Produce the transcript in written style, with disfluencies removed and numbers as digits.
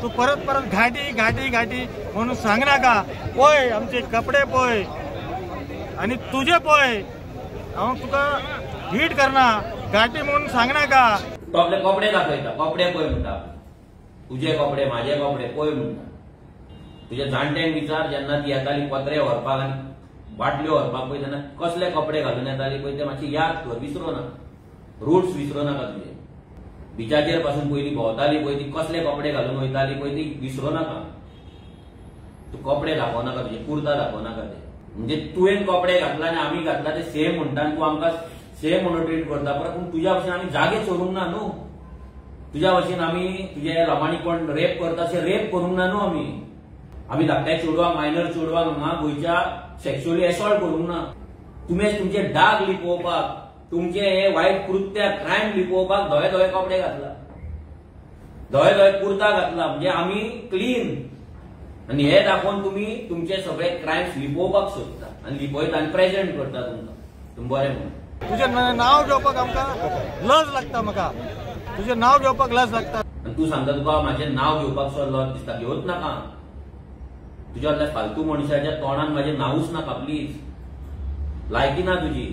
तूं परत परत घाटी घाटी घाटी म्हणून सांगनाका. पळय आमचे कपडे पळय आनी तुजे पळय, हांव तुका हिट करना, घाटी म्हणून सांगनाका. तो आपले कपडे दाखयता, कपडे पळय म्हणटा, तुजे कपडे माझे कपडे पळय म्हणटा. तुज्या जाणट्यांक विचार, जेन्ना ती येताली पत्रे व्हरपाक आनी बाटल्यो व्हरपाक पळय तेन्ना कसले कपडे घालून येताली पळय ते मातशे याद कर, विसरो नाका, रुट्स विसरो नाका तुजे. बिचाचेर पासून पयलीं भोंवताली पळय ती कसले कपडे घालून वयताली पळय ती विसरो नाका. तूं कपडे दाखोवं नाका तुजे, कुर्ता दाखोवं नाका ते. म्हणजे तुवें कपडे घातला आनी आमी घातला ते सेम म्हणटा आनी तूं आमकां सेम म्हणून ट्रीट करता. परत पूण तुज्या भशेन आमी जागे चोरूंक ना न्हू, तुज्या भशेन आमी तुजे लोकांनी कोण रेप करता अशें रेप करूंक ना न्हू. आमी आमी धाकट्या चेडवांक, मायनर चेडवांक हांगा गोंयच्या सेक्शुअली एसॉल्ट करूंक ना. तुमी तुमचे डाग लिपोवपाक, तुमचे हे वायट कृत्या क्रायम लिपोवपाक धवे धवे कपडे घातला, धवे धवे कुर्ता घातला, म्हणजे आमी क्लीन. आनी हे दाखोवन तुमी तुमचे सगळे क्रायम्स लिपोवपाक सोदता आनी लिपयता आनी प्रेजेंट करता तुमकां तुमी बरें म्हणून. तुजें नांव घेवपाक आमकां लज लागता, म्हाका तुजें नांव घेवपाक लज लागता. आनी तूं सांगता तुका म्हाजें नांव घेवपाक सुद्दां लज दिसता, घेवच नाका. तुज्या फालतू मनशाच्या तोंडान म्हाजें नांवूच नाका प्लीज, लायकी ना तुजी.